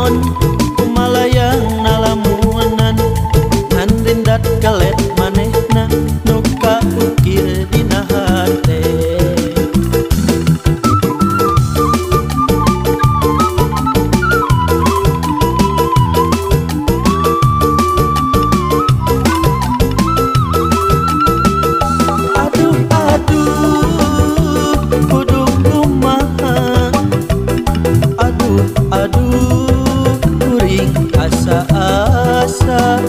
panon kumalayang nalamunan ngan rindat kelet manehna nu kaukir dina hate. Aduh aduh kudu kumaha, aduh aduh kuring asa-asa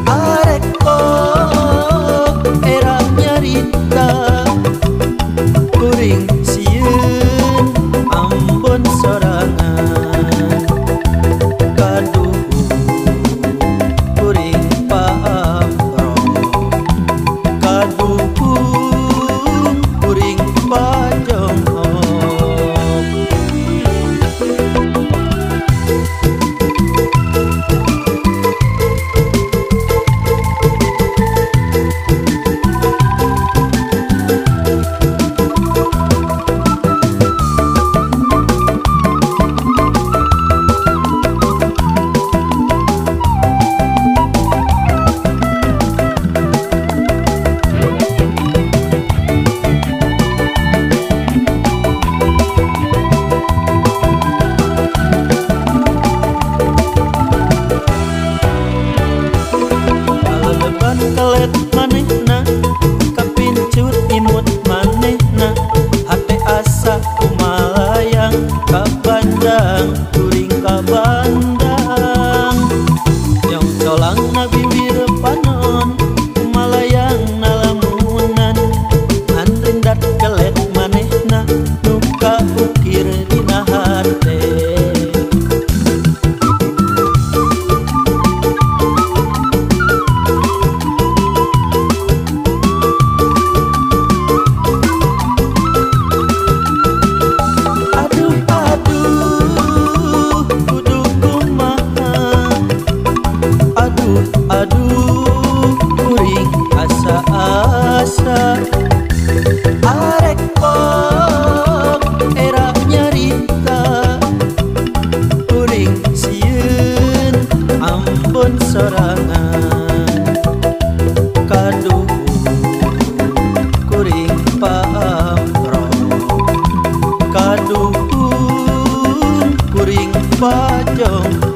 arek ok era nyarita kuring sieun ambon sorangan kaduh kuring paamprok kaduh kuring pajonghok. Kelet manehna kapincut imut manehna hate asa kumalayang ka bandang kuring ka bandang nyong colang na bibir panon kumalayang nalamunan ngan rindat kelet manehna nu kaukir dina hate. Aduh aduh kuring asa-asa arek ok era nyarita kuring sieun ambon sorangan kaduh kuring paamprok kaduh kuring pajonghok.